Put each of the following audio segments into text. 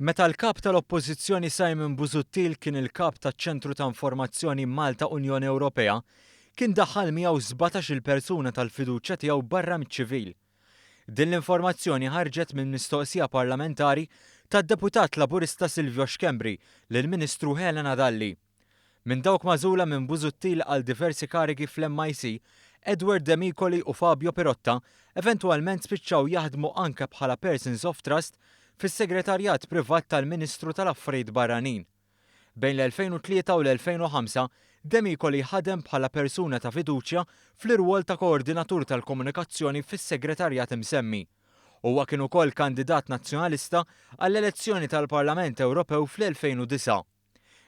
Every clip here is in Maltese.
Meta l-Kap tal-Oppożizzjoni Simon Busuttil kien il-Kap taċ-Ċentru ta' Informazzjoni Malta Unjoni Ewropea, kien daħħal miegħu 17-il persuna tal-fiduċja tiegħu barra miċ-ċivil. Din l-informazzjoni ħarġet minn mistoqsija parlamentari tad-Deputat Laburista Silvio Schembri lill-Ministru Helena Dalli. Minn dawk magħżula minn Busuttil għal diversi karigi fl-MIC, Edward Demicoli u Fabio Pirotta eventwalment spiċċaw jaħdmu anke bħala persons of trust fis-segretarjat privat tal-Ministru tal-Affarijiet Barranin. Bejn l-2003 u l-2005, Demicoli ħadem bħala persuna ta' fiduċja fl-irwol ta' koordinatur tal-komunikazzjoni fis-segretarjat imsemmi. Huwa kien ukoll kandidat Nazzjonalista għall-elezzjoni tal-Parlament Ewropew fl-2009.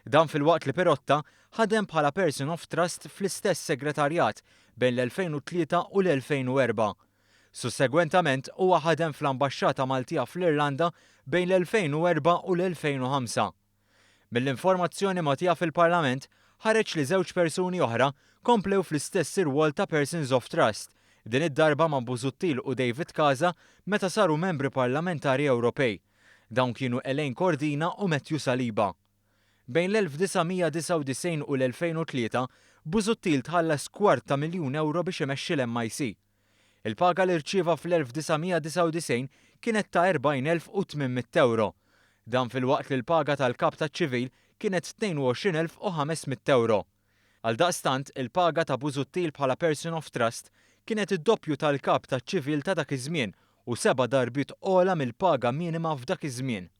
Dan filwaqt li Pirotta ħadem bħala person of trust fl-istess segretarjat bejn l-2003 u l-2004. Sussegwentament huwa ħadem fl-Ambaxxata Maltija fl-Irlanda bejn l-2004 u l-2005. Mill-informazzjoni mogħtija fil-Parlament ħareġ li żewġ persuni oħra komplew fl-istess irwol ta' persons of trust, din id-darba ma' Busuttil u David Casa meta saru membri parlamentari Ewropej. Dawn kienu Elaine Cordina u Matthew Saliba. Bejn l-1999 u l-2003, Busuttil tħallas kwart ta' miljun ewro biex imexxi l-MIC. Il-paga li rċieva fl-1999 kienet ta' 40,800 ewro. Dan filwaqt li l-paga tal-Kap taċ-Ċivil kienet 22,500 ewro. Għaldaqstant, il-paga ta' Busuttil bħala person of trust kienet id-doppju tal-Kap taċ-Ċivil ta' dak iż-żmien u seba' darbiet ogħla mill-paga minima f'dak iż-żmien.